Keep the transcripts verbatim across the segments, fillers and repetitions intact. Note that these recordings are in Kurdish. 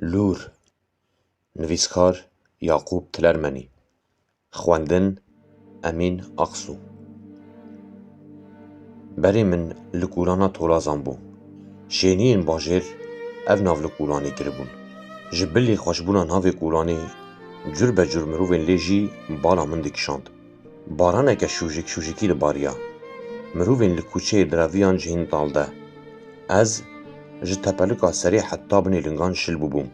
Lûr, nivîskar Yaqûb Tilermenî, xwendin Emîn Aksu. Berê min li kûlana Tolazan bû. Şêniyên bajêr ev nav li kûlanê kiribûn. Ji bilî xweşbûna navê kûlanê cur be cur mirovên lê jî bala min dikişand. Baraneke şûjik şûjikî dibariya. Mirovên li kûçeyê direviyan ji hîn dal de. Ez ji tepelika serê heta binê lingan şil bûbûm.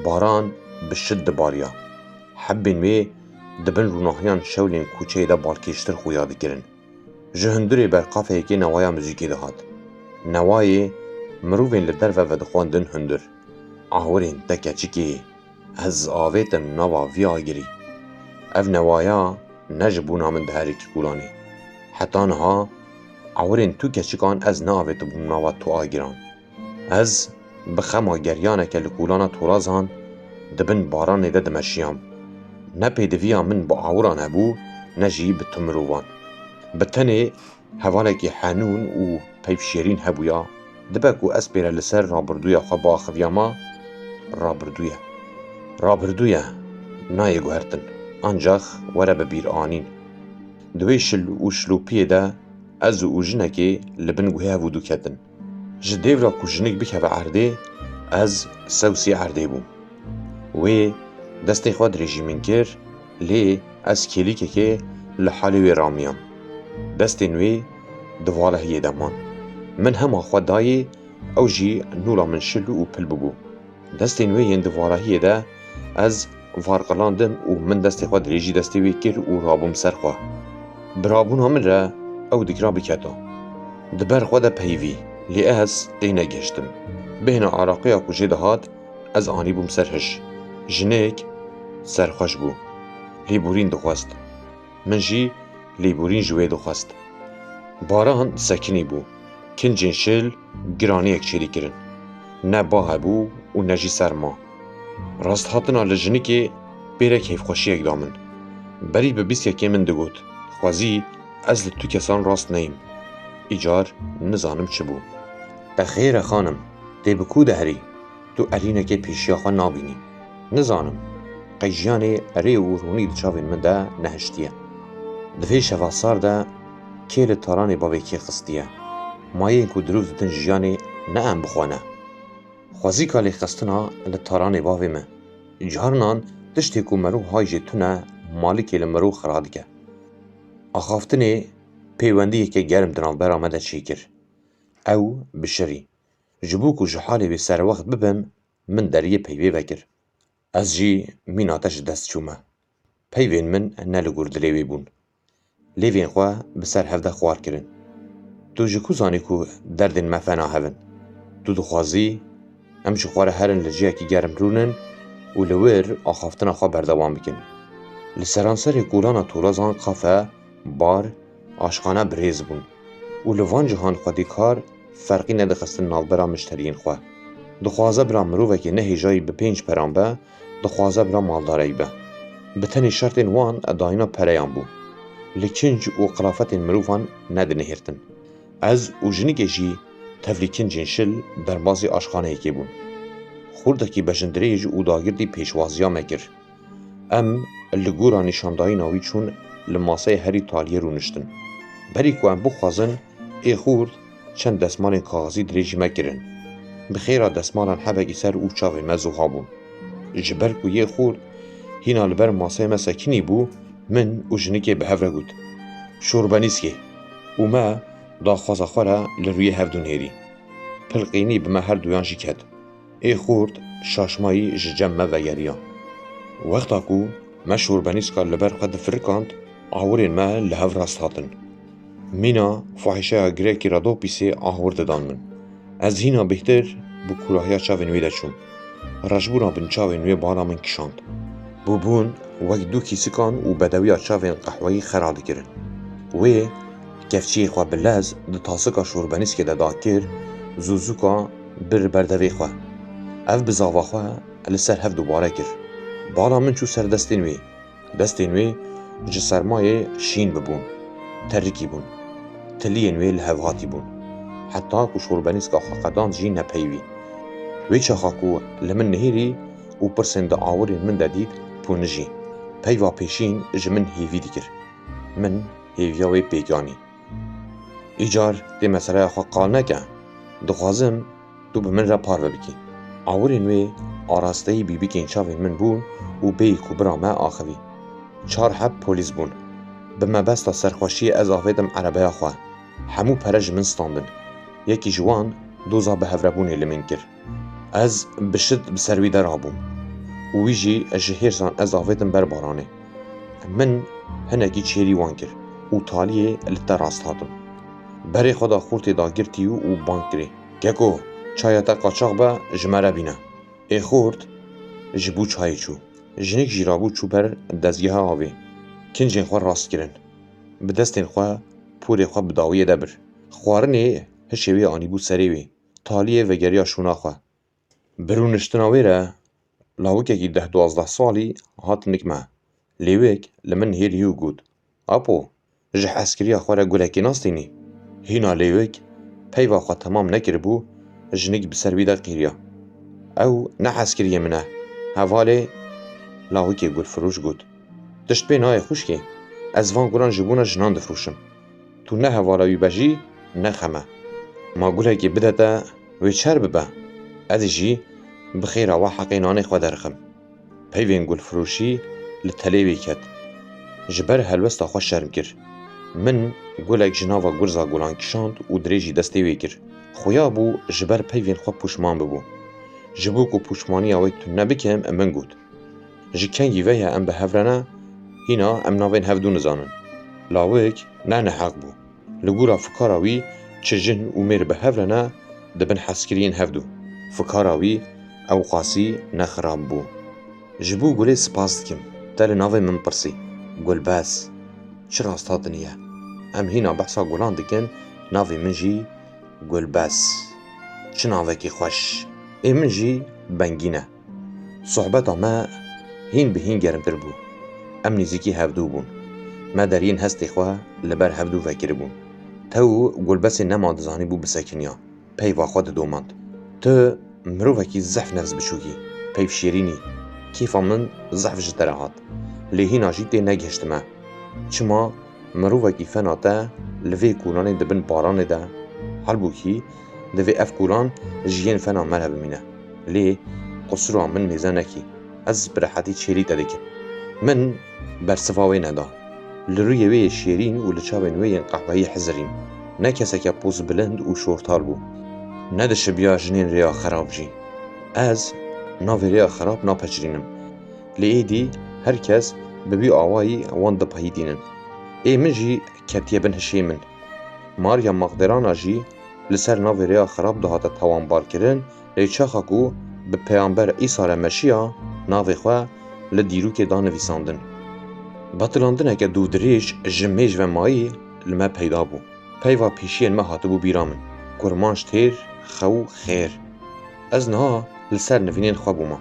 Baran bi şid dibariya. Hebbên wê di bin rûnahiyan şewlên kûçeyê de balkêştir xuya dikirin. Ji hundirê ber qafeyekê newaya muzîkê dihat. Newayê mirovên li derve vedixwendin hundir. Ahurên te keçikê, ez avêtim nava vî agirî. Ev newaya ne ji bona min diherikî kûlanê. Heta niha ewirên tu keçikan ez neavêtibûm nava tu agiran. Ez bi xema geriyaneke li kûlana Tolazan di bin baranê de dimeşiyam. Ne pêdiviya min bi awiran hebû, ne jî bi tu mirovan. Bi tenê hevalekî henûn û peyv şêrîn hebûya, dibe ku ez pê re li ser rabirdûya xwe biaxiviyama. Rabirdû ye. Rabirdû ye, nayê guhertin, ancax were bi bîr anîn. Di wê şil û şilopiyê de ez û jinekê li bin guhê hev û du ketin. Ji dêvra ku jinik bikeve erdê, ez sewsê erdê bûm. Wê destê xwe dirêjî min kir, lê ez kêlîkekê li halê wê ramiyam. Destên wê di valehiyê de man. Min hema xwe dayê, ew jî nûra min şil û pil bibû. Destên wê yên di valehiyê de ez varqilandim û min destê xwe dirêjî destê wê kir û rabûm ser xwe. Bi rabûna min re ew dikira biketa. Di ber xwe de peyivî, lê ez tê negihiştim. Bêhna araqiya ku jê dihat, ez anîbûm ser hiş. Jinik serxweş bû. Lêborîn dixwest. Min jî lêborîn ji wê dixwest. Baran sekinî bû. Kincên şil giraniyek çêdikirin. Ne ba hebû û ne jî serma. Rasthatina li jinikê pêre keyfxweşiyek da min. Berî bi bîst yekê min digot, xwezî ez li tu kesan rast neyim. Îcar nizanim çi bû. Te xêr e xanim, tê bi ku de herî? Tu erînekê pêşiya xwe nabînî. Nizanim, qey jiyanê rê û ronî di çavên min de nehiştiye. Di vê şeva sar de kê li taranê bavê kê xistiye? Ma yên ku dirûv didin jiyanê ne em bi xwe ne. Xwezîka lêxistina li taranê bavê me. Carinan tiştê ku merû hay jê tune, malikê li merû xira dike. Axaftinê pêwendiyeke germ di navbera me de çêkir. Ew bişirî. Ji bo ku ji halê wê serwext bibim, min deriyê peyvê vekir. Ez jî mîna te ji dest çûme. Peyvên min ne li gor dilê wê bûn. Lêvên xwe bi ser hev de xwar kirin. Tu ji ku zanî ku derdên me fena hev in? Tu dixwazî em ji xwe re herin li cihekî germ rûnin û li wir axaftina xwe berdewam bikin. Li seranserê kolana Tolazan qafe, bar, aşxane bi rêz bûn û li van cihan xwedîkar ferqî nedixistin navbera mişteriyên xwe. Dixwaze bira mirovekî nehêjayî bi pênc peran be, dixwaze bira maldareyî be. Bi tenê şertên wan dayîna pereyan bû. Li kinc û qirafetên mirovan nedinihêrtin. Ez û jinikê jî tevlî kincên şil derbazî aşxaneyekê bûn. Xurdekî bejindirêj û dagirdî pêşwaziya me kir. Em li gora nîşandayîna wî çûn, li maseyê herî taliyê rûniştin. Berî ku em bixwazin, ê xurt çend desmalên kaxizî dirêjî me kirin. Bi xêra desmalan hebekî ser û çavên me zuha bûn. Ji ber ku yê xurt hîna li ber maseyê me sekinî bû, min û jinikê bi hev re got, "Şorbenîskê!" û me daxwaza xwe re li rûyê hevdû nêrî. Pilqînî bi me herduyan jî ket. Ê xurt şaşmayî ji cem me vegeriya. Wexta ku me şorbenîska li ber xwe difirikand, awirên me li hev rast hatin. Mîna fahîşeya girekî Radopîsê ahur didan min. Ez hîna bêhtir bi kûrahiya çavên wê de çûm. Reşbûna bin çavên wê bala min kişand. Bûbûn wek du kîsikan û bedewiya çavên qehweyî xera dikirin. Wê kevçiyê xwe bi lez di tasika şorbenîskê de dakir, zûzûka bir berdevê xwe. Ev bizava xwe li ser hev dubare kir. Bala min çû ser destên wê. Destên wê ji sermayê şîn bibûn, terikî bûn. Tiliyên wê li hev hatî bûn. Heta ku şorbenîska xwe qedand jî nepeyivî. Wê çaxa ku li min nihêrî û pirsên di awirên min de dît, pûnijî. Peyva pêşîn ji min hêvî dikir. Min hêviya wê pêk anî. Îcar tê meseleya xwe qal neke. Dixwazim tu bi min re parve bikî. Awirên wê arasteyî bîbikên çavên min bûn û bêyî ku birame axivî. Çar heb polîs bûn. Bi mebesta serxweşiyê ez avêtim erebeya xwe. Hemû pere ji min standin. Yekî ji wan doza bihevrebûnê li min kir. Ez bi şid bi ser wî de rabûm û wî jî ji hêrsan ez avêtim ber baranê. Min hinekî çêrî wan kir û taliyê li te rast hatim. Berê xwe da xortê dagirtî û bang kirê, "Keko, çaya te qaçax be, ji me re bîne." Ê xort ji bo çayê çû. Jinik jî rabû çû ber dezgeha avê. Kincên xwe rast kirin. Bi destên xwe porê xwe bi dawiyê de bir. Xwarinê hişê wê anîbû serê wê. Taliyê vegeriya şûna xwe. Bi rûniştina wê re lawikekî deh duwazdeh salî hat nik me. Lêwik li min nihêrî û got, "Apo, ji hezkiriya xwe re gulekê nastînî?" Hîna lêwik peyva xwe temam nekiribû, jinik bi ser wî de qîriya. "Ew ne hezkiriyê min e, hevalê." Lawikê gulfiroş got, "Tişt pê nayê xwişkê, ez van gulan ji bona jinan difroşim. Tu ne hevala wî be jî ne xem e. Ma gulekê bide te wê çer bibe, ez jî bi xêra we heqê nanê xwe derxim." Peyvên gulfiroşî li telê wê ket. Ji ber helwesta xwe şerm kir. Min gulek ji nava gurza gulan kişand û dirêjî destê wê kir. Xuya bû ji ber peyvên xwe pûşman bibû. Ji bo ku pûşmaniya wê tune bikim, min got, "Ji kengî ve ye em bi hev re ne, hîna em navên hevdû nizanin." Lawik ne neheq bû. Li gora fikara wî çi jin û mêr bi hev re ne, dibin hezkiriyên hevdû. Fikara wî ewqasî ne xirab bû. "Ji bo gulê spas dikim. Te li navê min pirsî. Gulbes. Çi rasthatine ye? Em hîna behsa gulan dikin, navê min jî Gulbes. Çi navekî xweş. Ê min jî Bengîn e." Sohbeta me hîn bi hîn germtir bû. Em nêzîkî hevdû bûn. Me deriyên hestê xwe li ber hevdû vekiribûn. Tew Gulbesê nema dizanîbû bisekiniya. Peyva xwe didomand. "Tu mirovekî zehf nefs biçûk î. Peyv şêrîn î. Kêfa min zehf ji te re hat. Lê hîna jî tê negihiştime. Çima mirovekî fena te li vê kolanê di bin baranê de, halbûkî divê ev kolan ji yên fena me re bimîne. Lê qusura min mêze nekî. Ez bi rehetî çêrî te dikim." Min bersiva wê neda. Li rûyê wê yê şêrîn û li çavên wê yên qehweyî hizirîn. Ne keseke poz bilind û şortal bû. Ne dişibiya jinên rêya xerab jî. Ez navê rêya xerab napeçirînim. Lê êdî her kes bi wî awayî wan dipehîtînin. Ê min jî ketiye bin hişê min. Mariya Magdelana jî li ser navê rêya xerab dihate tawanbarkirin, lê çaxa ku bi Peyamber Îsa re meşiya, navê xwe li dîrokê da nivîsandin. Betilandineke dûdirêj ji mêj ve mayî li me peyda bû. Peyva pêşiyên me hatibû bîra min. Kurmanc têr, xew, xêr. Ez niha li ser nivînên xwe bûme.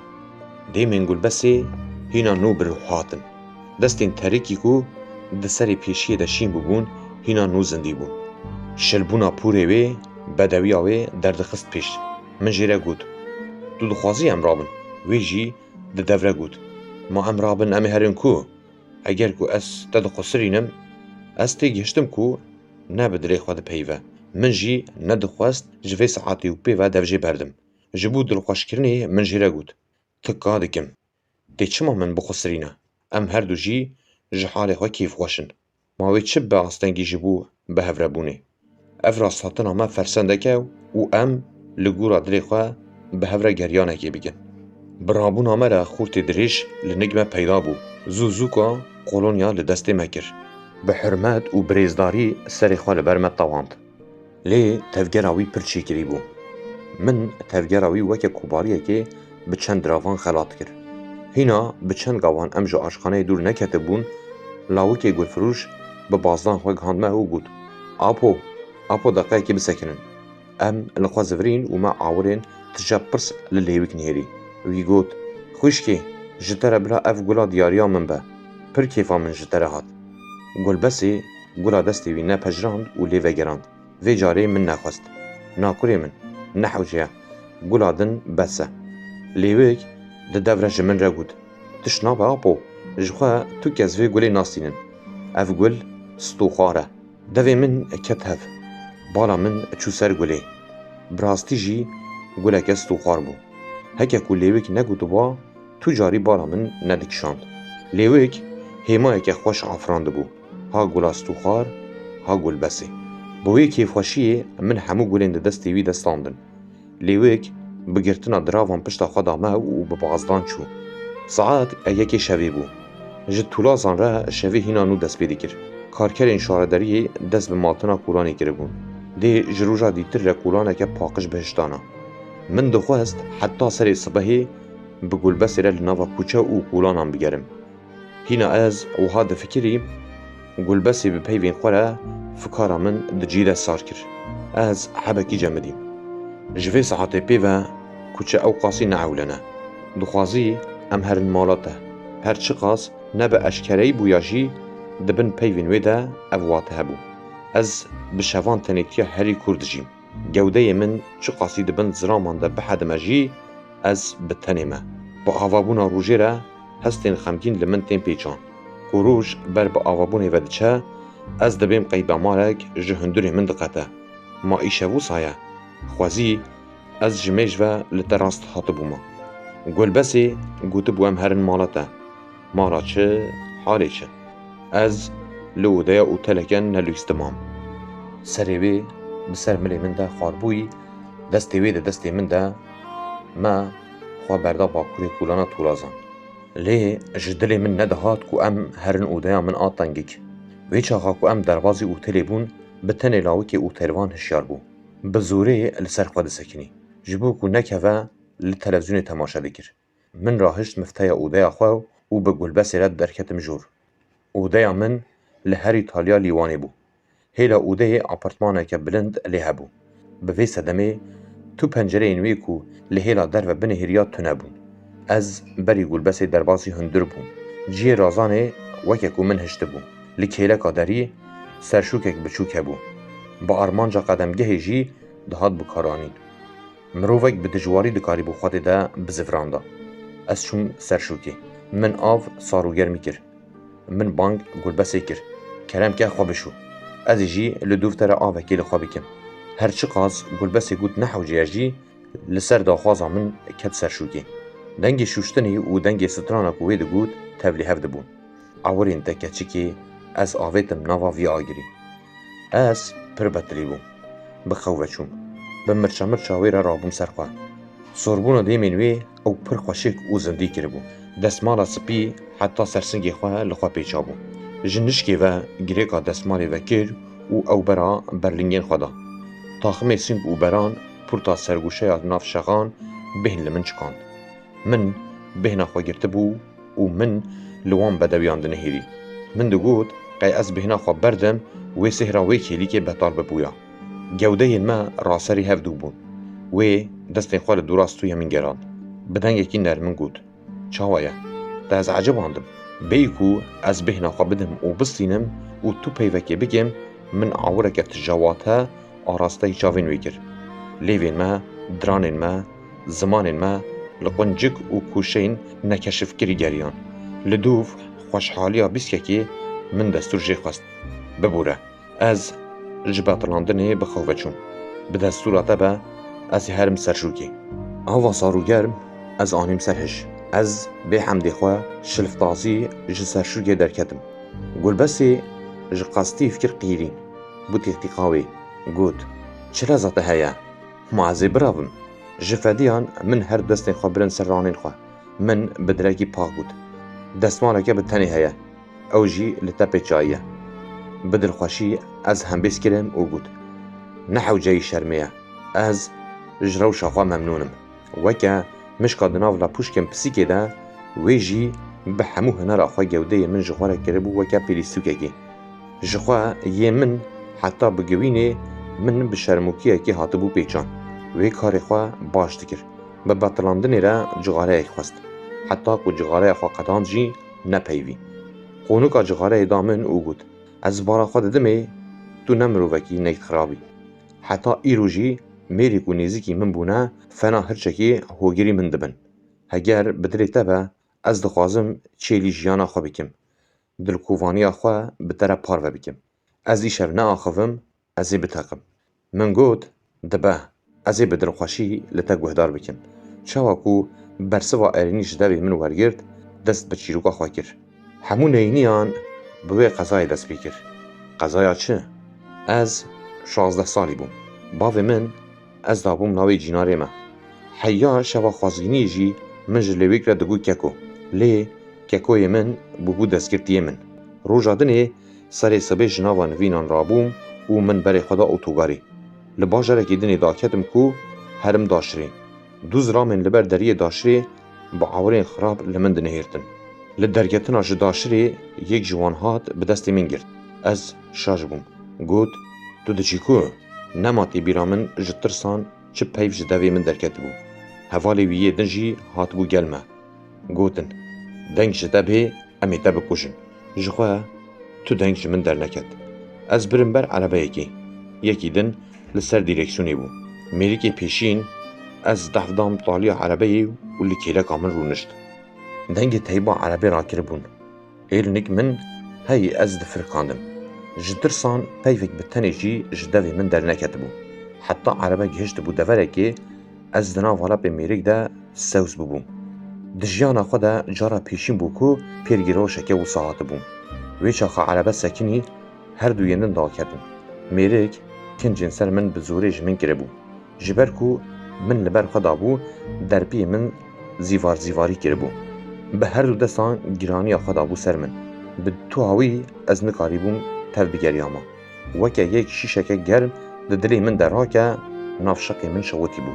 Dêmên Gulbesê hîna nû bi rû hatin. Destên terikî ku di serê pêşiyê de şîn bûbûn, hîna nû zindî bûn. Şilbûna pûrê wê, bedewiya wê derdixist pêş. Min jê re got, "Tu dixwazî em rabin?" Wê jî di dev re got, "Ma em rabin, em ê herin ku? Eger ku ez te dixusirînim, ez têgihiştim ku ne bi dilê xwe dipeyive." Min jî nedixwest ji vê saetê û pê ve dev jê berdim. Ji bo dilxweşkirinê min jê re got, "Tika dikim. Tê çima min bixusirîne? Em her du jî ji halê xwe kêfxweş in. Ma wê çi bibe astengî ji bo bihevrebûnê?" Ev rasthatina me fersendek e û em li gora dilê xwe bi hev re geriyanekê bikin. Bi rabûna me re xortê dirêj li nik me peyda bû. Zû zûka kolonya li destê me kir. Bi hurmet û birêzdarî serê xwe li ber me tewand. Lê tevgera wî pir çêkirî bû. Min tevgera wî weke kopariyekê bi çend diravan xelat kir. Hîna bi çend gavan em ji aşxaneyê dûr neketibûn, lawikê gulfiroş bi bazdan xwe gihand me û got, "Apo, apo, deqeyekê bisekinin." Em li xwe zivirîn û me awirên tije pirs li lêwik nihêrî. Wî got, "Xwişkê, ji te re bila ev gula diyariya min be. Pir kêfa min ji te re hat." Gulbesê gula destê wî nepejirand û lê vegerand. Vê carê min nexwest. "Na kurê min, ne hewce ye. Gula din bes e. Lêwik di dev re ji min re got, "Tişt nabe apo, ji xwe tu kes vê gulê nastînin. Ev gul stûxar e." Devê min ket hev. Bala min çû ser gulê. Bi rastî jî guleke stûxar bû. Heke ku lêwik negotibû, tu carî bala min nedikişand. Lêwik hêmayeke xweş afirandibû. Ha gula stûxar, ha gulbesê. Bi wê kêfxweşiyê min hemû gulên di destê wî de standin. Lêwik bi girtina diravan pişta xwe da me û bi bazdan çû. Saet yekê şevê bû. Ji tûlazan re şevê hîna nû dest pê dikir. Karkerên şaredariyê dest bi maltina kolanê kiribûn. Dê ji roja dîtir re kolaneke paqij bihiştana. Min dixwest heta serê sibehê bi gulbesê re li nava kûçe û kolanan bigerim. Hîna ez wiha difikirî, gulbesê bi peyvên xwe re fikara min di cî de sar kir. Ez hebekî cemidîm. Ji vê saetê pê ve kuçe ew qasî ne ewlen e. Dixwazî em herin mala te. Her çiqas ne bi eşkereyî bûya jî, di bin peyvên wê de ev wate hebû. Ez bi şevan tenêtiya herî kûr dijîm. Gewdeyê min çiqasî di bin ziraman de bihedime jî, ez bi tenê me. Bi avabûna rojê re hestên xemgîn li min tên pêçan. Ku roj ber bi avabûnê ve diçe, ez dibêm qeybemarek ji hundurê min diqete. Ma îşev wisa ye? Xwezî ez ji mêj ve li te rast hatibûma. Gulbesê gotibû em herin mala te. Mala çi, halê çi? Ez li odeya oteleke nelûstimam. Serê wê bi ser milê min de xwarbûyî, destê wê di destê min de me xwe berda bakurê kolana tûlazan. Lê ji dilê min nedihat ku em herin odeya min a tengik. Wê çaxa ku em derbazî otelê bûn, bi tenê lawikê otelvan hişyar bû. Bi zorê li ser xwe disekinî. Ji bo ku nekeve, li televîzyonê temaşe dikir. Min rahişt mifteya odeya xwe û bi gulbesê re derketim jor. Odeya min li herî taliya lîwanê bû. Hêla odeyê apartmaneke bilind lê hebû. Bi vê sedemê tu pencereyên wê ku li hêla derve binihêriya tune bûn. Ez berî gulbesê derbasî hundir bûm. Cihê razanê weke ku min hiştibû. Li kêleka derî serşokek biçûk hebû. Bi armanca qedemgehê jî dihat bikaranîn. Mirovek bi dijwarî dikarîbû xwedê de biziviranda. Ez çûm ser şûkê. Min av sar û germî kir. Min bang gulbesê kir, "Kerem ke xwe bişû." Ez ê jî li dûv te re avekê li xwe bikim. Her çiqas gulbesê got nehewce ye jî, li ser daxwaza min ket ser şûkê. Dengê şûştinê û dengê strana ku wê digot tevlî hev dibûn. Ewirên te keçikê ez avêtim nava vî agirî. Ez pir betilî bûm. Bi xew ve çûm. Bi mirça mirça wê re rabûm ser xwe. Sorbûna dêmên wê ew pir xweşik û zindî kiribû. Destmala spî heta sersingê xwe li xwe pêça bû. Ji nişkê ve girêka destmalê vekir û ew bera ber lingên xwe da. Taximê sing û beran pûrta sergoşeya nav şexan bêhn li min çikand. Min bêhna xwe girtibû û min li wan bedewiyan dinihêrî. Min digot, qey ez bêhna xwe berdim, wê sihra wê kêlîkê betal bibûya. Gewdeyên me raserî hev dû bûn. Wê destên xwe li dora stûyê min gerand. Bi dengekî nerm min got, "Çawa ye? Te ez ecibandim. Bêyî ku ez bêhna xwe bidim û bistînim û tu peyvekê bikim, min awireke tijawate arasteyî çavên wê kir. Lêvên me, diranên me, zimanên me li quncik û kûşeyên nekeşifkirî geriyan. Li dûv xweşhaliya bîskekê min destûr jê xwest. Bibûre, ez ji betilandinê bi xew ve çûm. Bi destûra te be, ez ê herim ser şûkê." Ava sar û germ ez anîm ser hij. Ez bê hemdê xwe şilftazî ji ser şûkê derketim. Gulbesê ji qestî fikir qîrîn. Bû tîqtîqa wê. Got, "Çi leza te heye? Ma ez ê birevim." Ji fediyan min her destên xwe birin ser ranên xwe. Min bi dilekî pak got, "Destmaleke bi tenê heye. Ew jî li te pêçayî ye." Bi dilxweşî ez hembêz kirim û got, "Ne hewceyî şermê ye. Ez ji rewşa xwe memnûn im." Weke mişka di nav lapûşkên pisîkê de, wê jî bi hemû hunera xwe gewdeyê min ji xwe re kiribû weke pêlîstûkekê. Ji xwe yê min heta bi giwînê min bi şermokiyekê hatibû pêçan. Wê karê xwe baş dikir. Bi betilandinê re cixareyek xwest. Heta ku cixareya xwe qedand jî nepeyivî. Qonika cixareyê da min û got, "Ez bara xwe didimê, tu ne mirovekî neyt xirab î." Heta îro jî Mêrê ku nêzîkî min bûne, fena hirçekê hogirî min dibin. Heger bi dilê te be, ez dixwazim çêlî jiyana xwe bikim. Dilkovaniya xwe bi te re parve bikim. Ez îşev neaxivim, ez ê biteqim. Min got, dibe, ez ê bi dilxweşî li te guhdar bikim. Çawa ku bersiva erênî ji devê min wergirt, dest bi çîroka xwe kir. Hemû neyîniyan bi wê qezayê dest pê kir. Qezaya çi? Ez şazdeh salî bûm. Bavê min ez dabûm navê cînarê me. Heya şeva xwezgîniyê jî min ji lêwik re digot keko. Lê kekoyê min bûbû destgirtiyê min. Roja dinê serê sibê ji nava nivînan rabûm û min berê xwe da otogarê. Li bajarekî dinê daketim ku herim daşirê. Du zilamên li ber deriyê daşirê bi awirên xirab li min dinihêrtin. Li derketina ji daşirê yek ji wan hat bi destê min girt. Ez şaş bûm. Got, tu diçî ku? Nema tê bîra min ji tirsan çi peyv ji devê min derketibû. Hevalê wî yê din jî hatibû gel me. Gotin, deng ji te bê, em ê te bikujin. Ji xwe tu deng ji min derneket. Ez birim ber erebeyekê. Yekî din li ser dîreksiyonê bû. Mêrikê pêşîn ez def dam taliya erebeyê û li kêleka min rûnişt. Dengê teyba erebê rakiribûn. Êlinik min hey ez difirkandim. Ji tirsan peyvek bi tenê jî ji devê min derneketibû. Heta erebe gihiştibû deverekê, ez di nav lepê mêrik de sewz bûbûm. Di jiyana xwe de cara pêşîn bû ku pêr giroşeke wisa hatibûm. Wê çaxa erebe sekinî, her du yên din daketin. Mêrik kincên ser min bi zorê ji min kiribû. Ji ber ku min li ber xwe dabû, derpiyê min zîvar zîvarî kiribû. Bi her du destan giraniya xwe dabû ser min. Bi tuhawî ez nikarîbûm tev bigeriyama. Weke yek şîşeke germ di dilê min de rake nav şeqê min şewitîbû.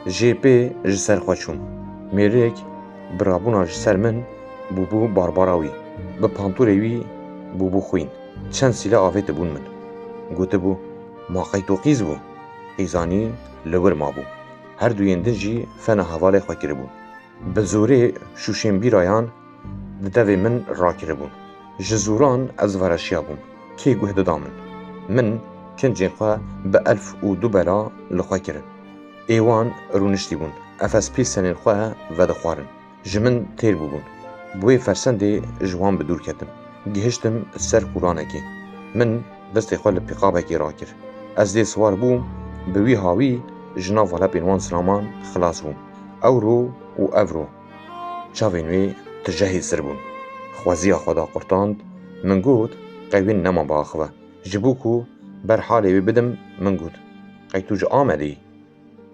Jê pê ji ser xwe çûm. Mêrik bi rabûna ji ser min bûbû barbara wî. Bi pantolê wî bûbû xwîn. Çend sîle avêtibûn min. Gotibû, ma qey tu qîz bû? Qîzanî li wir mabû. Her duyên din jî fena hevalê xwe kiribûn. Bi zorê şûşên bîrayan di devê min rakiribûn. Ji zoran ez vereşiyabûm. Kê guh dida min? Min kincên xwe bi elf û du bela li xwe kirin. Ê wan rûniştîbûn. Efespî senên xwe vedixwarin. Ji min têr bûbûn. Bi wê fersendê ji wan bi dûr ketim. Gihiştim ser kûlanekê. Min destê xwe li pîqabekê rakir. Ez dê siwar bûm, bi wî hawî ji nav lepên wan zilaman xilas bûm. Ewro û evro çavên wê tije hêsir bûn. Xweziya xwe da qurtand, min got, qey wê nema biaxive. Ji bo ku ber halê wê bidim, min got, qey tu ji Amedê yî?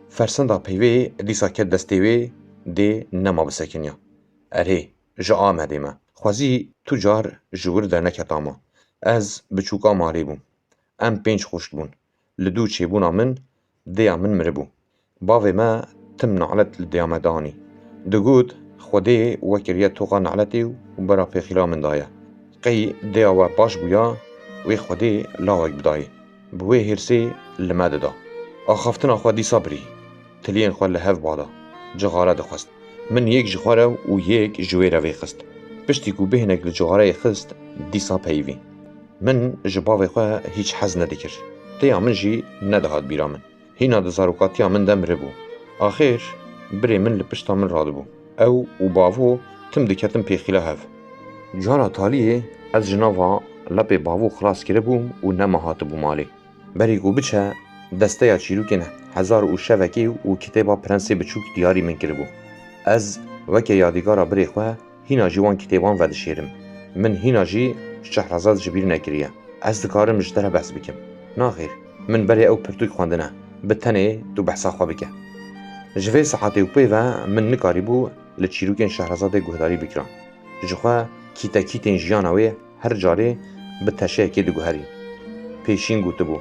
Fersenda peyvê dîsa ket destê wê, dê nema bisekiniya. Erê, ji Amedê me. Xwezî tu car ji wir derneketama. Ez biçûka malê bûm. Em pênc xwişk bûn. Li dû çêbûna min, dêya min miribû. Bavê me tim nalet li dêya me danî. Digot, Xwedê we kiriye toqa naletê û bera pêxîla min daye. Qey dêya we baş bûya, wê Xwedê lawek bidayê. Bi wê hêrsê li me dida. Axaftina xwe dîsa birî. Tiliyên xwe li hev bada. Cixare dixwest. Min yek ji xwe re û yek ji wê re vêxist. Piştî ku bêhnek li cixareyê xist, dîsa peyivî. Min ji bavê xwe hîç hez nedikir. Têya min jî nedihat bîra min. Hîna di zarokatiya min de miribû. Axir birê min li pişta min radibû. Ew û bavo tim diketin pêxîla hev. Cara taliyê ez ji nava lepê bavo xilas kiribûm û nema hatibû malê. Berî ku biçe, desteya çîrokên Hezar û Şevekê û kitêba Prensê Biçûk diyarî min kiribû. Ez weke yadîgara birê xwe hîna jî wan kitêban vedişêrim. Min hîna jî Şehrazad ji bîr nekiriye. Ez dikarim ji te re behs bikim. Naxêr, min berê ew pirtûk xwendine. Bi tenê tu behsa xwe bike. Ji vê saetê û pê ve min nikarîbû li çîrokên Şehrazadê guhdarî bikiram. Ji xwe kîtekîtên jiyana wê her carê bi teşeyekê diguherîn. Pêşîn gotibû,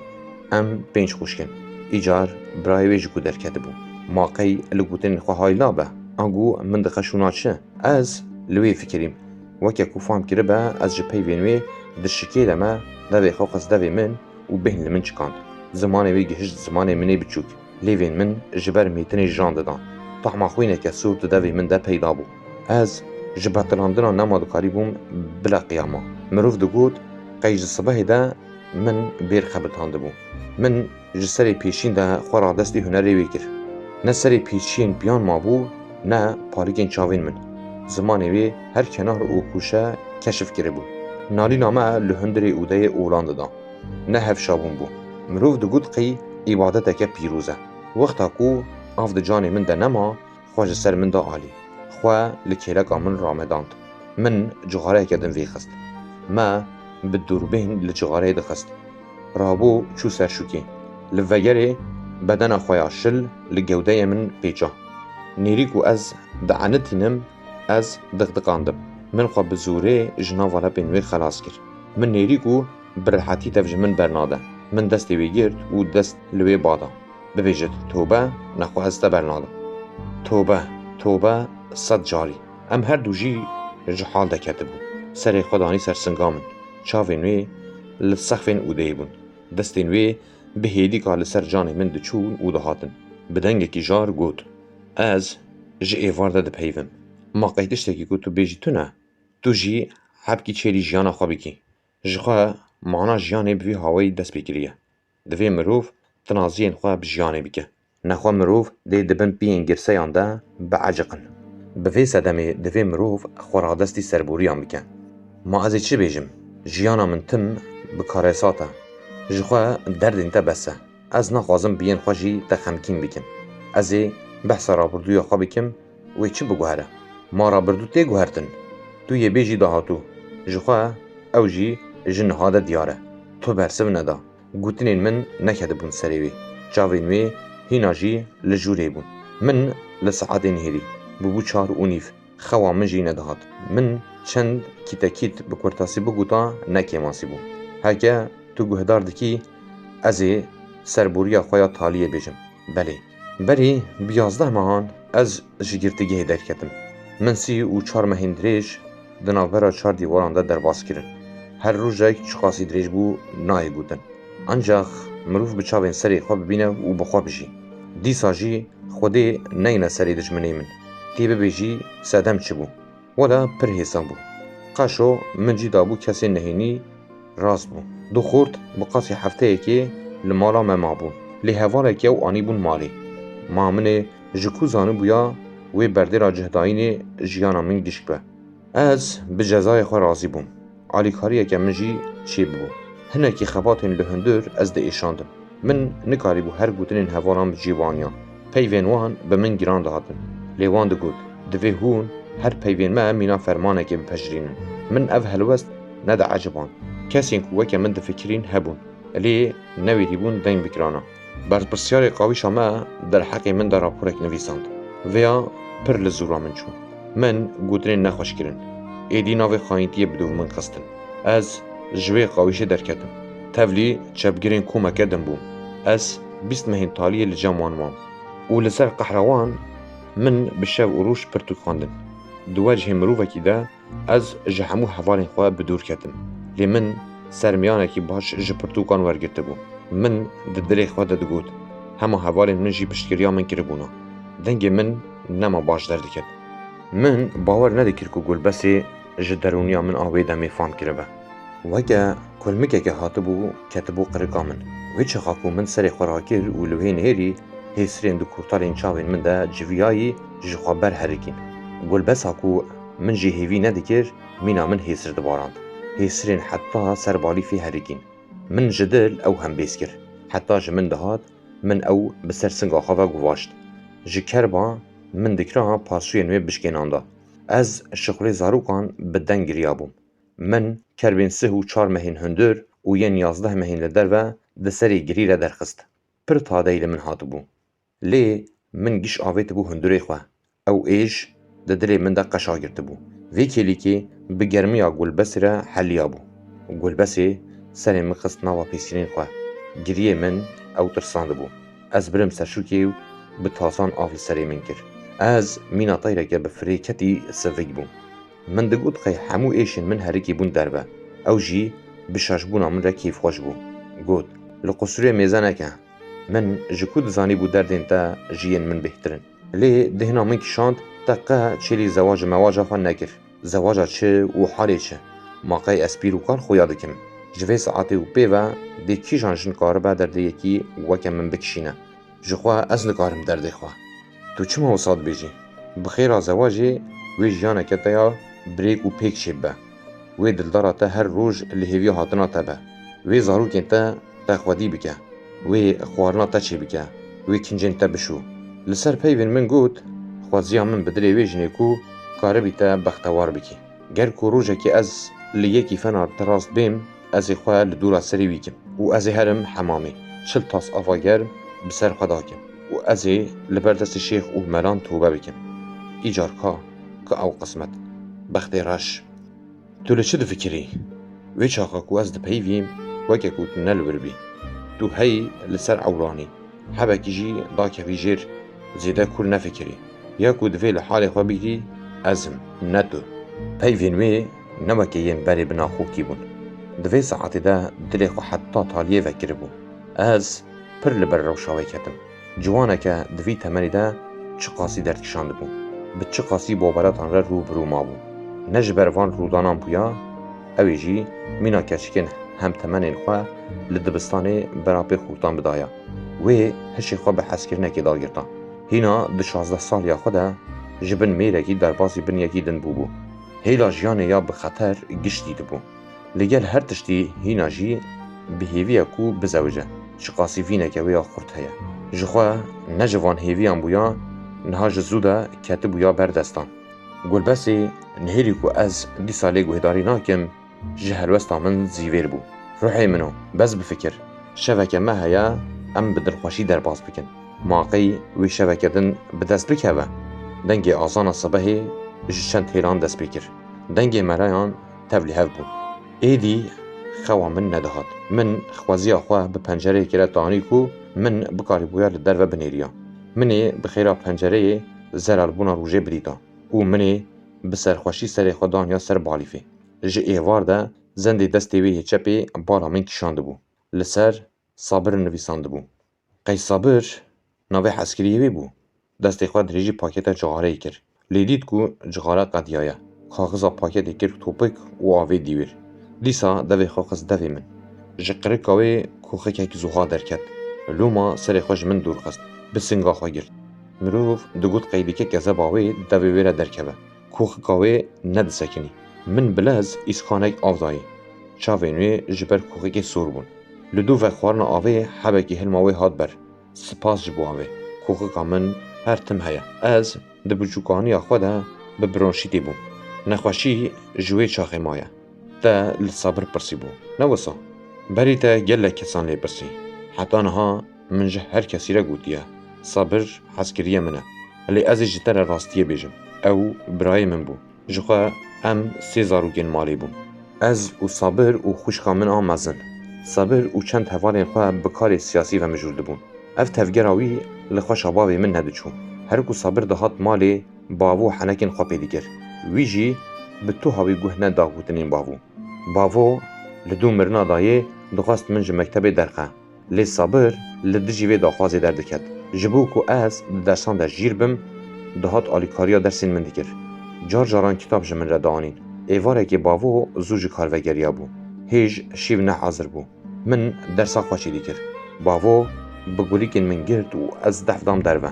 Em pênc xwişk in. Îcar birayê wê ji ku derketibû. Ma qey li gotinên xwe hayla be, ango min dixe şûna çi? Ez li wê fikirîm. Weke ku fam kiribe, ez ji peyvên wê di şikê de me, devê xwe xist devê min û bêhn li min çikand. Zimanê wê gihişt zimanê min ê biçûk. Lêvên min ji ber mêtinê jan didan. Tahma xwîneke sûr di devê min de peyda bû. Ez ji betilandina nema dikarîbûm bileqiyama. Mirov digot, qey ji sibehê de min bêr xebitandibû. Min ji serê pêşîn de xwe radestî hunerê wê kir. Ne serê pêçiyên piyan mabû, ne parikên çavên min. Zimanê wê her kenar û kûşe keşif kiribû. Nalîna me li hundirê ûdeyê olan dida. Ne hevşabûn bû. Mirov digot qey îbadeteke pîroz e. Wexta ku av di canê min de nema, xwe ji ser min da alî. Xwe li kêleka min ramedand. Min cixareyeke din vêxist. Me bi dûrbîn li cixareyê dixist. Rabû çû ser şûkê. Li vegerê bedena xwe ya şil li gewdeyê min pêça. Nêrî ku ez dienitînim, ez diqdiqandim. Min xwe bi zorê ji nava lepên wê xelas kir. Min nêrî ku bi rehetî dev ji min bernade. Min destê wê girt û dest li wê bada. Bibêjit, "Tobe, nexwe ez te bernadim." Tobe, tobe, sed carî. Em her du jî ji hal de ketibûn. Serê xwe danî ser singa min. Çavên wê li sexfên ûdeyê bûn. Destên wê bi hêdîka li ser canê min diçûn û dihatin. Bi dengekî jar got, "Ez ji êvar de dipeyivim. Ma qey tiştekî ku tu bêjî tune? Tu jî hebkî çêlî jiyana xwe bikî. Ji xwe mana jiyanê bi vî hawayî dest pê kiriye. Divê mirov tinaziyên xwe bi jiyanê bike. Nexwe mirov dê di bin piyên girseyan de bieciqin. Bi vê sedemê divê mirov xwe radestî serboriyan bike. Ma ez ê çi bêjim? Jiyana min tim bi karesat e. Ji xwe derdên te bes e. Ez naxwazim biyên xwe jî te xemgîn bikim. Ez ê behsa rabirdûya xwe bikim, wê çi biguhere? Ma rabirdû tê guhertin? Tu yê bêjî dahatû. Ji xwe ew jî ji niha de diyar e. Tu bersiv neda. Gotinên min nekedibûn serê wê. Çavên wê hîna jî li jûrê bûn. Min li saetê nihêrî. Bûbû çar û nîv. Xewa min jî nedihat. Min çend kîtekît bi kurtasî bigota, ne kêmasî bû. Heke tu guhdar dikî, ez ê serboriya xwe ya taliyê bêjim. Belê. Berî bi yazdeh mehan ez ji girtîgehê derketim. Min sî û çar mehên dirêj di navbera çar dîwaran de derbas kirin. Her rojek çiqasî dirêj bû, nayê gotin. Ancax mirov bi çavên serê xwe bibîne û bi xwe bijî. Dîsa jî Xwedê neyne serê dijminê min. Tê bibêjî sedem çi bû? Wela pir hêsan bû. Qaşo min cî dabû kesên nehênî rast bû. Du xort bi qasî hefteyekê li mala me mabûn. Lê hevalekî ew anîbûn malê. Ma min ê ji ku zanibûya wê berdêla cihdayînê jiyana min gişk be? Ez bi cezayê xwe razî bûm. Alîkariyeke min jî çêbû. Hinekî xebatên li hundir ez diêşandim. Min nikarîbû her gotinên hevalan bi cî baniya. Peyvên wan bi min giran dihatin. Lê wan digot, "Divê hûn her peyvên me mîna fermanekê bipejirînin." Min ev helwest nedieciband. Kesên ku weke min difikirîn hebûn. Lê newêrîbûn deng bikirana. Berpirsiyarê qawîşa me derheqê min de raporek nivîsand. Vêya pir li zûra min çû. Min gotinên nexweş kirin. Êdî navê xayîntiyê bi dûv min xistin. Ez ji wê qawîşê derketim. Tevlî çepgirên komeke din bûm. Ez bîst mehên taliyê li cem wan mam. Û li ser qehra wan min bi şev û roj pirtûk xwendin. Di wecihê mirovekî de Ez ji hemû hevalên xwe bi dûr ketim. Lê min sermiyanekî baş ji pirtûkan wergirtibû. Min di dilê xwe de digot, hema hevalên min jî piştgiriya min kiribûna. Dengê min nema baş derdiket. Min bawer nedikir ku Gulbesê ji derûniya min a wê demê fam kiribe. Weke kulmikeke hatibû, ketibû qirika min. Wê çaxa ku min serê xwe rakir û li wê nihêrî, hêsirên di kurtalên çavên min de civiyayî ji xwe ber herikîn. Gulbesa ku min jê hêvî nedikir, mîna min hêsir dibarand. Hêsirên heta ser balîfê herikîn. Min ji dil ew hembêz kir. Heta ji min dihat, min ew bi ser singa xwe ve guvaşt. Ji kerba min dikira pasûyên wê bişkênanda. Ez şixulê zarokan bi deng giriyabûm. Min kerbên sih û çar mehên hundir û yên yazdeh mehên li derve di serê girî re derxist. Pir tadey li min hatibû. Lê min giş avêtibû hundirê xwe. Ew êş di dilê min de qeşa girtibû. Vê kêlîkê bi germiya Gulbesê re heliyabû. Gulbesê serê min xist nava pêsîrên xwe. Giriyê min ew tirsandibû. Ez birim ser şûkê û bi tasan av li serê min kir. Ez mîna teyreke bi firê ketî sivik bûm. Min digot qey hemû êşên min herikî bûn derve. Ew jî bi şaşbûna min re kêfxweş bû. Got, "Li qusûrê mêze neke. Min ji ku dizanîbû derdên te ji yên min bêhtir in?" Lê dihna min kişand, te qe çêlî zewac û mewaca xwe nekir. Zewaca çi û halê çi? Ma qey ez pîr û kal xuya dikim? Ji vê saetê û pê ve dê kîjan jin karibe derdê yekî weke min bikişîne? Ji xwe ez nikarim derdê xwe. Tu çima wisa dibêjî? Bi xêra zewacê wê jiyaneke te ya birêk û pêk çêbibe. Wê dildara te her roj li hêviya hatina te be. Wê zarokên te te xwedî bike. Wê xwarina te çêbike. Wê kincên te bişo. Li ser peyvên min got, xweziya min bi dilê wê jinê ku karibî te bextewar bikî. Ger ku rojekê ez li yekî fena te rast bêm, ez ê xwe li dora serê wî kim û ez ê herim hemamê, çil tas ava germ bi ser xwe dakim û ez ê li ber destê şêx û melan tobe bikim. Îcar ka, ka ew qismet, bextê reş. Tu li çi difikirî? Wê çaxa ku ez dipeyivîm, weke ku tu ne li wir bî. Tu hey li ser ewranî. Hebekî jî dakevî jêr, zêde kûr nefikirî. Ya ku divê li halê xwe bigirî, ez im, ne tu. Peyvên wê ne weke yên berê bi naxokî bûn. Di vê saetê de dilê xwe heta taliyê vekiribû. Ez pir li ber rewşa wê ketim. Ciwaneke di vî temenê de çiqasî derdkişandibû, bi çiqasî boberetan re rû bi rû mabû. Ne ji ber van rûdanan bûya, ew ê jî mîna keçikên hemtemenên xwe li dibistanê bera pê xortan bidaya. Wê hişê xwe bi hezkirinekê dagirta. Hîna di şazdeh saliya xwe de ji bin mêrekî derbasî bin yekî din bûbû. Hêla jiyanê ya bi xeter giştî dibû. Li gel her tiştî hîna jî bi hêvî ye ku bizewice. Çiqasî vîneke wê ya xurt heye. Ji xwe ne ji van hêviyan bûya, niha ji zû de ketibûya ber destan. Gulbesê nihêrî ku ez dîsa lê guhdarî nakim, ji helwesta min zîvêr bû. Ruhê min o, bes bifikir. Şeveke me heye, em bi dilxweşî derbas bikin. Ma qey wê şeveke din bi dest bikeve? Dengê azana sibehê ji çend hêlan dest pê kir. Dengê melayan tevlî hev bûn. Êdî xewa min nedihat. Min xweziya xwe bi pencereyekê re tanî ku min bikarîbûya li derve binêriya. Min ê bi xêra pencereyê zelalbûna rojê bidîta û min ê bi serxweşî serê xwe daniya ser balîfê. Ji êvar de zendê destê wê yê çepê bala min kişandibû. Li ser Sabir nivîsandibû. Qey Sabir navê hezkiriyê wê bû. Destê xwe dirêjî paketa cixareyê kir. Lê dît ku cixare qediyaye. Kaxiza paketê kir topik û avêt dîwêr. Dîsa devê xwe xist devê min. Ji qirika wê koxikek zuha derket. Loma serê xwe ji min dûr xist. Bi singa xwe girt. Mirov digot qey dike kezeba wê di devê wê re derkeve. Koxika wê nedisekinî. Min bi lez îskanek av dayî. Çavên wê ji ber koxikê sor bûn. Li dû vexwarina avê hebekî hilma wê hat ber. Spas ji bo avê. Koxika min her tim heye. Ez di biçûkaniya xwe de bi bronşîtê bûm. Nexweşî ji wê çaxê maye. Te li Sabir pirsîbû, ne wisa? Berî te gelek kesan lê pirsî. Heta niha min ji her kesî re gotiye, Sabir hezkiriyê min e. Lê ez ê ji te re rastiyê bêjim. Ew birayê min bû. Ji xwe em sê zarokên malê bûn. Ez û Sabir û xwişka min a mezin. Sabir û çend hevalên xwe bi karê siyasî ve mijûl dibûn. Ev tevgera wî li xweşa bavê min nediçû. Her ku Sabir dihat malê, bavo henekên xwe pê dikir. Wî jî bi tuha wî guh neda gotinên bavo. Bavo li dû mirina dayê dixwest min ji mektebê derxe. Lê Sabir li dijî vê daxwazê derdiket. Ji bo ku ez di dersan de jîr bim, dihat alîkariya dersên min dikir. Car caran kitab ji min re dianîn. Êvarekê bavo zû ji kar vegeriyabû. Hêj şîv nehazir bû. Min dersa xwe çêdî kir. Bavo bi gulîkên min girt û ez def dam derve.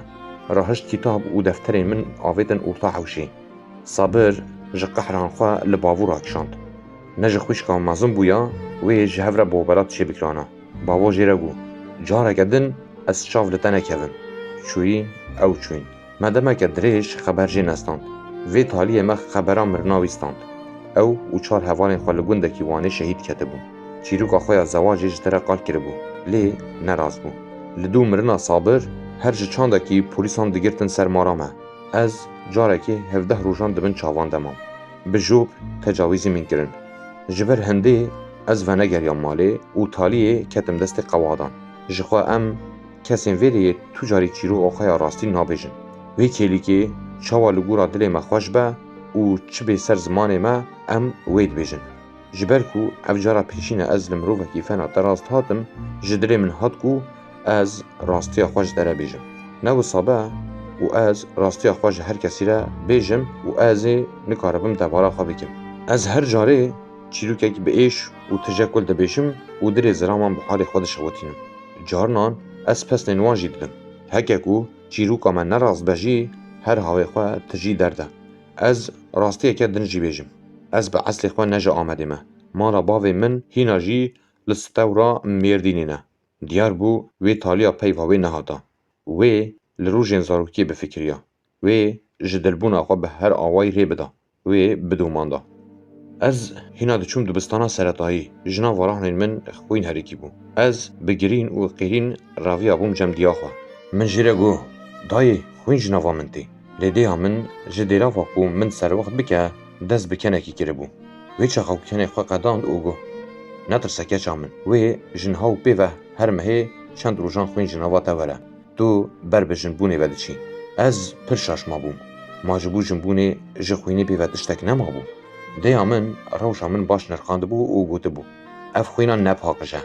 Rahişt kitab û defterên min avêtin orta hewşê. Sabir ji qehran xwe li bavo rakişand. Ne ji xwişka mezin bûya, wê ji hev re boberat çêbikirana. Bavo jê re got, careke din ez çav li te nekevim. Çûyî, ew çûyîn. Me demeke dirêj xeber jê nestand. Vê taliyê me xebera mirina wî stand. Ew û çar hevalên xwe li gundekî Wanê şehîd ketibûn. Çîroka xwe ya zewacê ji te re qal kiribû, lê ne rast bû. Li dû mirina Sabir, her ji çandekî polîsan digirtin ser mala me. Ez carekê hevdeh rojan di bin çavan de mam. Bi jop tecawîzî min kirin. Ji ber hindê ez venegeriyam malê û taliyê ketim destê qewadan. Ji xwe em kesên vê rêyê tu carî çîroka xwe ya rastî nabêjin. Wê kêlîkê çawa li gora dilê me xweş be û çi bê ser zimanê me, em wê dibêjin. Ji ber ku ev cara pêşîn e ez li mirovekî fena te rast hatim, ji dilê min hat ku ez rastiya xwe ji te re bêjim. Ne wisa be û ez rastiya xwe ji her kesî re bêjim û ez ê nikaribim debara xwe bikim. Ez her carê çîrokek bi êş û tije kul dibêjim û dilê ziraman bi halê xwe dişewitînim. Carinan ez pesnên wan jî didim. Heke ku çîroka me ne rast be jî, her hawê xwe tijî derde. Ez rastiyeke din jî bêjim. Ez bi eslê xwe ne ji Amedê me. Mala bavê min hîna jî li Stewra Mêrdînê ne. Diyar bû wê taliya peyva wê nehata. Wê li rojên zarokiyê bifikiriya. Wê ji dilbûna xwe bi her awayî rê bida. Wê bidomanda. Ez hîna diçûm dibistana seretayî, ji nava rahnên min xwîn herikî bû. Ez bi girîn û qîrîn reviya bûm cem diya xwe. Min jê re got, Dayê, xwîn ji nava min tê. Lê dêya min ji dêrava ku min serwext bike, dest bi kenekî kiribû. Wê çaxa ku kenê xwe qedand û got, Netirse keça min, wê ji niha û pê ve her mehê çend rojan xwîn ji nava te were. Tu ber bi jinbûnê ve diçî. Ez pir şaş mabûm. Ma ji bo jinbûnê ji xwînê pê ve tiştek nemabû? Dêya min rewşa min baş nirqandibû û gotibû, Ev xwîna ne paqij e.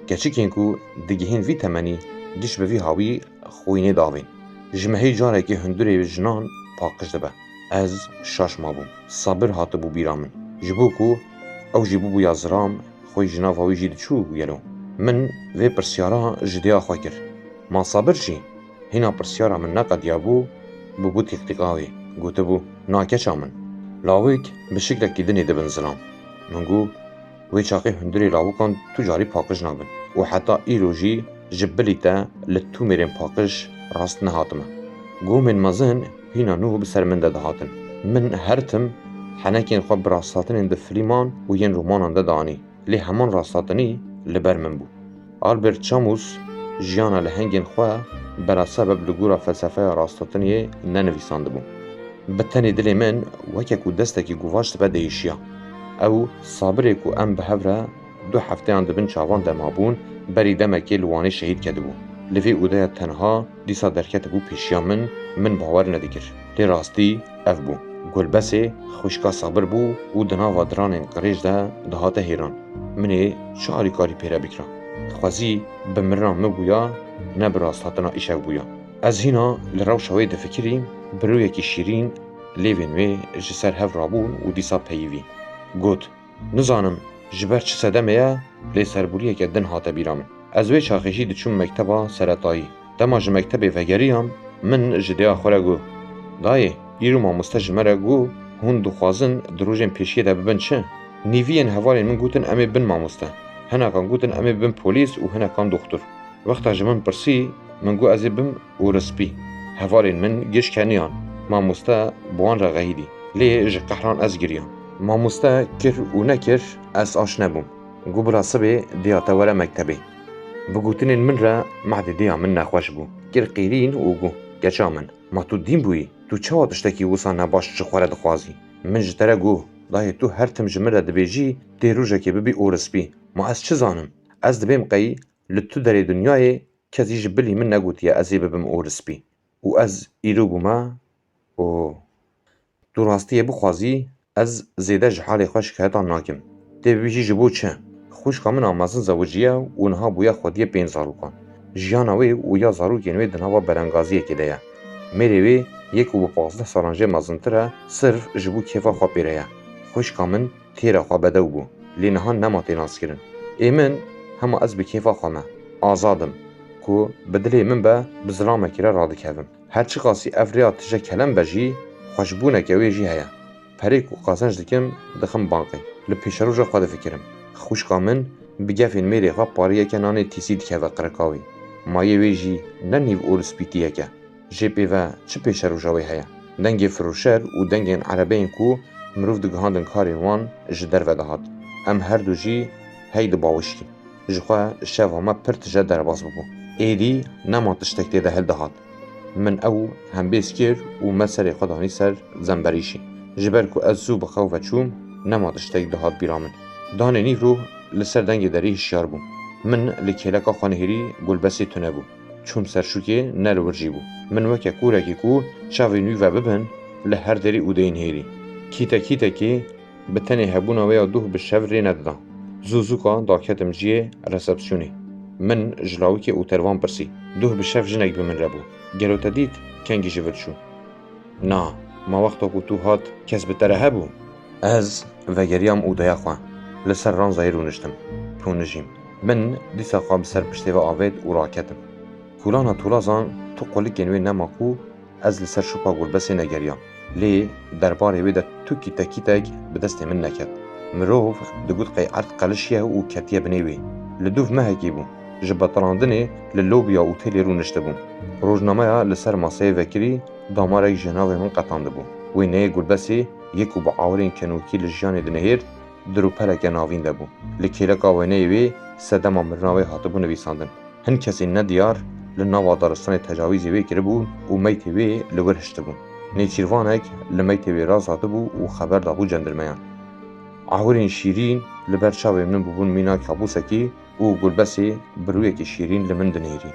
Keçikên ku digihên vî temenî giş bi vî hawî xwînê davên. Ji mehê carekê hundirê jinan paqij dibe. Ez şaş mabûm. Sabir hatibû bîra min. Ji bo ku ew jî bibûya ziram, xwîn ji nava wî jî diçû gelo. Min vê pirsyara ji dêya xwe kir. Ma Sabir jî hîna pirsyara min neqediyabû, bûbû tîqtîqa wê. Gotibû, Na keça min. Lawik bi şiklekî dinê dibin zilam. Min got, Wê çaxê hundirê lawikan tu carî paqij nabin û heta îro jî ji bilî te li tu mêrên paqij rast nehatime. Gomên mezin hîna nû bi ser min de dihatin. Min her tim henekên xwe bi rasthatinên di filîman û yên romanan de dianî, lê heman rasthatinî li ber min bû. Albert Camus jiyana lehengên xwe bela sebeb li gora felsefeya rasthatiniyê nenivîsandibû. Bi tenê dilê min weke ku destekî guvaç dibe diêşiya. Ew Sabirê ku em bi hev re du hefteyan di bin çavan de mabûn, berî demekê li Wanê şehîd kedibû. Li vê odeya tenha dîsa derketibû pêşiya min, min bawer nedikir. Lê rastî ev bû. Gulbesê xwişka Sabir bû û di nava diranên qirêj de dihate hêran. Min ê çi alîkarî pê re bikira? Dixwezî bi mirina min bûya, ne bi rasthatina îşev bûya. Ez hîna li rewşa wê difikirîm, bi rûyekî şîrîn lêvên wê ji ser hev rabûn û dîsa peyivî. Got, Nizanim ji ber çi sedemê ye, lê serboriyeke din hate bîra min. Ez wê çaxê jî diçûm mekteba seretayî. Dema ji mektebê vegeriyam, min ji dêya xwe re got, Dayê, îro mamoste ji me re got, hûn dixwazin di rojên pêşiyê de bibin çi? Nîviyên hevalên min gotin em ê bin mamoste. Hinekan gotin em ê bin polîs û hinekan doxtur. Wexta ji min pirsî, min got ez ê bim ûrispî. Hevalên min giş keniyan. Mamoste bi wan re xehidî. Lê ji qehran ez giriyam. Mamoste kir û nekir, ez aş nebûm. Got, Bila sibê dêya te were mektebê. Bi gotinên min re mehdê dêya min nexweş bû. Kir qîrîn û got, Keça min, ma tu dîn bûyî? Tu çawa tiştekî wisa nebaş ji xwe re dixwazî? Min ji te re got, Dayê, tu her tim ji min re dibêjî, tê rojekê bibî ûrispî. Ma ez çi zanim? Ez dibêm qey li tu derê dinyayê kesî ji bilî min negotiye ez ê bibim ûrispî. Û ez îro bûme û tu rastiyê bixwazî, ez zêde ji halê xwe şikeyetan nakim. Tê bibêjî ji bo çi? Xwişka min a mezin zewiciye û niha bûye xwediyê pênc zarokan. Jiyana wê û ya zarokên wê di nava berengaziyekê de ye. Mêrê wê yê ku bi pazdeh salan jê mezintir e, sirf ji bo kêfa xwe pê re ye. Xwişka min têra xwe bedew bû, lê niha nema tê naskirin. Ê min, hema ez bi kêfa xwe me, azad im, ku bi dilê min be, bi zilamekî re radikevim. Her çiqasî ev rêya tije kelem be jî, xweşbûneke wê jî heye. Perê ku qazenc dikim, dixim bankê. Li pêşeroja xwe difikirim. Xwişka min bi gefên mêrê xwe pariyeke nanê tîsî dikeve qirika wî. Mayê wê jî ne nîv ûrispîtiyek e. Jê pê ve çi pêşeroja wê heye? Dengê firoşer û dengên erebeyên ku mirov digihandin karên wan ji derve dihat. Em her du jî hey dibawişkîn. Ji xwe şeva me pir tije derbas bibû. Êdî nema tiştek tê de hildihat. Min ew hembêz kir û me serê xwe danî ser zemberîşê. Ji ber ku ez zû bi xew ve çûm, nema tiştek dihat bîra min. Danê nîvro li ser dengê derî hişyar bûm. Min li kêleka xwe nihêrî gulbesê tune bû. Çûm ser şûkê ne li wir jî bû. Min weke kûrekî ku çavên wî ve bibin, li her derî ûdeyê nihêrî. Kîte kîtekê bi tenê hebûna wê ya duh bi şev rê nedida. Zû zûka daketim cihê resepsiyonê. Min ji lawikê û tervan pirsî, Duh bi şev jinek bi min re bû. Gelo te dît, kengî ji vir çû? Na, ma wexta ku tu hat kes bi te re hebû? Ez vegeriyam odeya xwe. Li ser ranzayê rûniştim. Pûnijîm. Min dîsa xwe bi ser piştê ve avêt û raketim. Kulana tolazan tu qulikên wê nema ku ez li ser şopa Gurbesê negeriyam. Lê derbarê wê de tu kîtekîtek bi destê min neket. Mirov digot qey erd qelişiye û ketiye binê wê. Li dûv mehekî bû. Ji betilandinê li lobiya otelê rûniştibûm. Rojnameya li ser maseyê vekirî damarek ji navê min qetandibû. Wêneyê Gurbesê yê ku bi awirên kenokî li jiyanê dinihêrt, dirûpereke navîn de bû. Li kêleka wêneyê wê sedema mirina wê hatibû nivîsandin. Hin kesên nediyar li nava daristanê tecawîzê wê kiribûn û meytê wê li wir hiştibûn. Nêçîrvanek li meytê wê rast hatibû û xeber dabû cendirmeyan. Ahurên şîrîn li ber çavên min bûbûn mîna kabûsekî û Gurbesê bi rûyekî şîrîn li min dinêrî.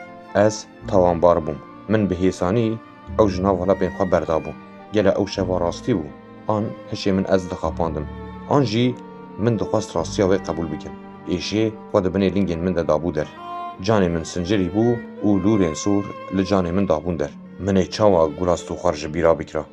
Ez tawanbar bûm. Min bi hêsanî ew ji nav hilepên xwe berdabû. Gelo ew şeva rastî bû? An hişê min ez dixapandim. An jî min dixwest rastiya wê qebûl bikim. Êşê xwe di binê lingên min de dabû der. Canê min sincirî bû û lûrên sor li canê min dabûn der. Min ê çawa Gulastûxwar ji bîra bikira?